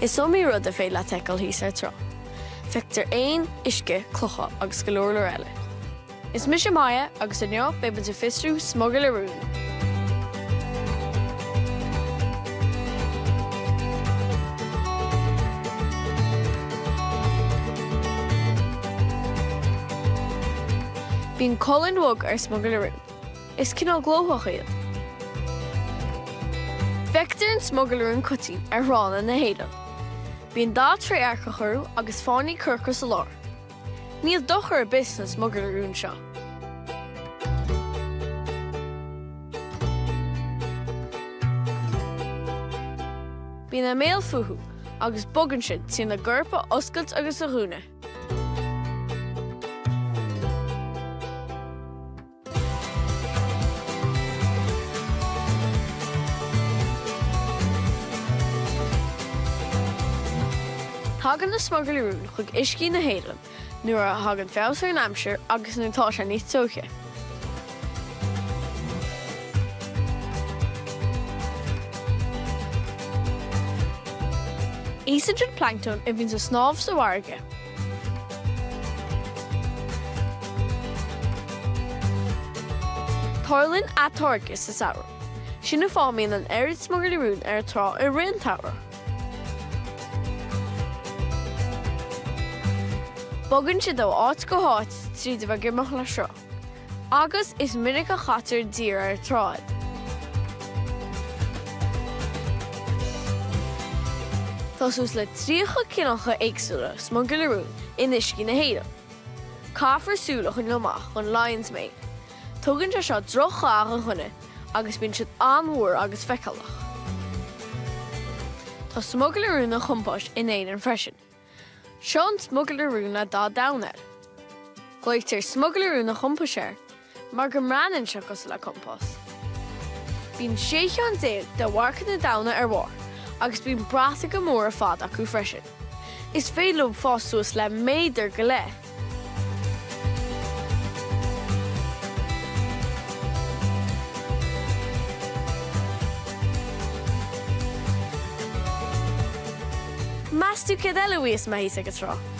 Is iomaí rud ar féidir leat a fheiceáil thíos ar an trá. Feictear éin, uisce, clocha agus go leor leor eile. Is mise Maya agus inniu beidh muid ag fiosrú smugairle rúin. Bíonn colainn bhog ar smugairle rúin. Is cineál glóthach iad. Feictear an smugairle rúin coiteann ar thránna na hÉireann. Bíonn dath trédhearcach orthu agus fáinní corcra sa lár. Níl dochar ar bith sna smugairle rúin seo. Bíonn a mbéal fúthu agus bogann siad trína gcorp a oscailt agus a dhúnadh. Tagann na smugairlí rúin chuig uiscí na hÉireann nuair a thagann feabhas ar an aimsir agus nuair atá sé níos teoithe. Íosann siad planctón a bhíonn ag snámh sa bhfarraige. Tarlaíonn atáirgeadh sa samhradh. Sin an fáth a mbíonn an oiread smugairlí rúin ar an trá i rith an tsamhraidh. Bogann siad ó áit go háit tríd a bheith ag imeacht le sruth. Agus is minic a chaitear i dtír ar an trá iad. Tá suas le 30 cineálacha éagsúla smugairle rúin in uiscí na hÉireann. Caithfear súil a choinneáil amach don Lion's Mane. Tugann sé seo droch-dhath do dhuine agus bíonn siad an-mhór agus feiceálach. Tá smugairle rúin an chompáis in Éirinn freisin. Seo an smugairle rúin le dath donn air. Glaoitear smugairle rúin an chompáis air mar go mbreathnaíonn sé cosúil le compás. Bíonn 16 cheann de mharcanna donna ar a bharr agus bíonn bratacha móra fada acu freisin. Is féidir leo fás suas le méadar go leith. Meas tú céard eile a bhíos amuigh thíos ag an trá?